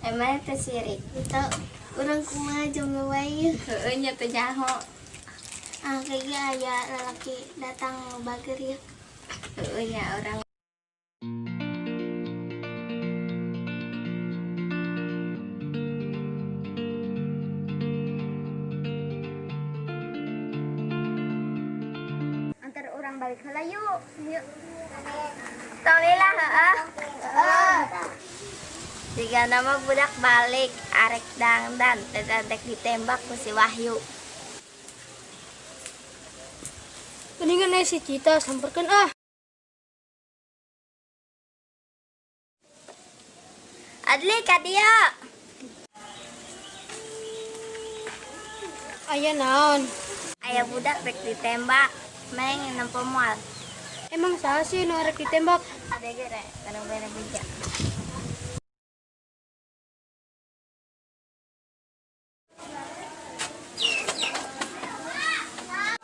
Emang teh sirik. Teu urang kumaha jomblo wae. Heueuh nya teu nyaho. Ah kayaknya aya lalaki datang bager ya. Heueuh nya urang. Antar urang balik heula yuk. Yuk. Tong lila heueuh. Jika nama budak balik arek dangdan teh ditembak ku si Wahyu. Mendingan si Cita samperkeun ah. Adli ka dieu. Aya naon? Aya budak rek ditembak, meng nempo moal. Emang saha sih nu arek ditembak? Ade ge rek kana bere beja.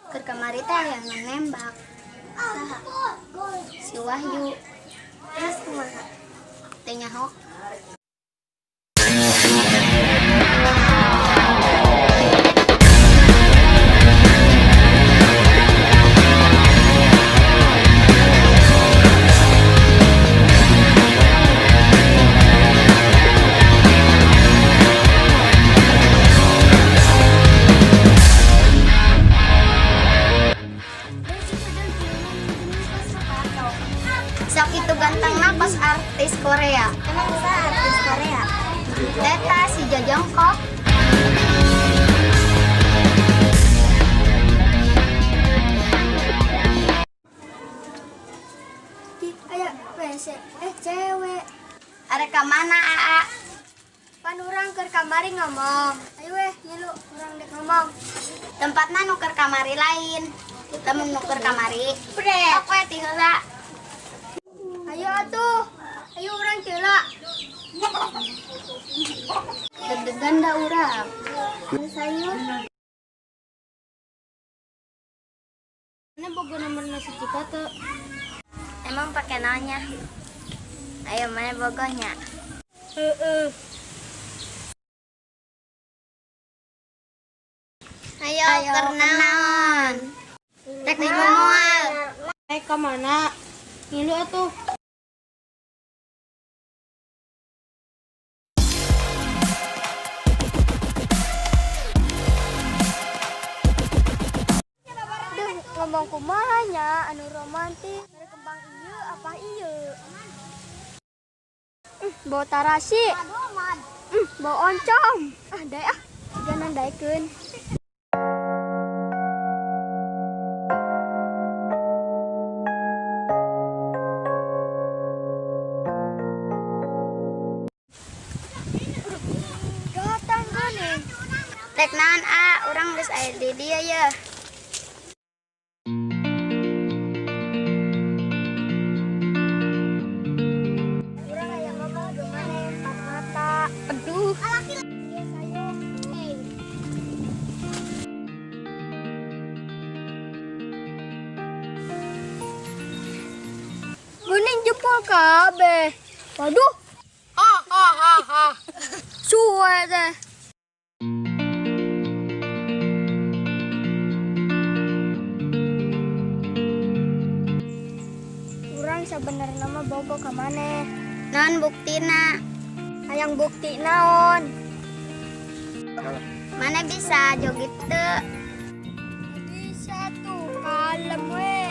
Keur kamari teh aya nu nembak. Saha? Si Wahyu. Terus kumaha? Teu nyaho. Sok itu gantengna pas artis Korea. Emang saha artis Korea? Eta si Jo Jongkok. Di aya WC cewek. Arek ka mana Aa? Pan urang keur kamari ngomong. Ayo weh ngilu urang dek ngomong. Tempatna nu keur kamari lain. Lamun nu keur kamari. Sok we ti heula. Ayo atuh. Ayo urang ceula. Deg-degan da urang. Sayur. Mana boga nomorna si Cika teu? Emang pake naonnya? Ayo mana bogohnya? Heeh. Ayo, keur naon? Rek ngilu moal. Rek ka mana? Ngilu atuh. Duh, ngomong kumaha nya anu romantis. Mere kembang ieu apa ieu? Bau tarasi. Bau oncom. Ah, daek ah. Jangan daekeun. Datang geuning. Rek naon a, urang geus aya di dieu yeuh. Urang aya ngomong jeung maneh empat mata. Aduh. Ieu sayur. Hey. Geuning jempol kabeh. Waduh. Ha ha ha ha. Suwe teh. Urang sabenerna mah bogo ka maneh. Naon buktina? Hayang bukti naon? Mana bisa joget teu? Bisa tuh, kalem weh.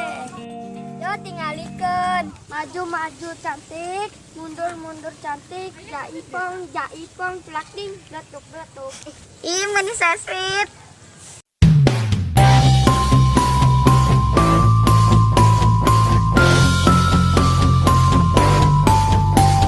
Yo tingalikeun. Maju-maju cantik, mundur-mundur cantik, jaipong, jaipong, plak ding, geletuk-geletuk. Ih, meni sasrit.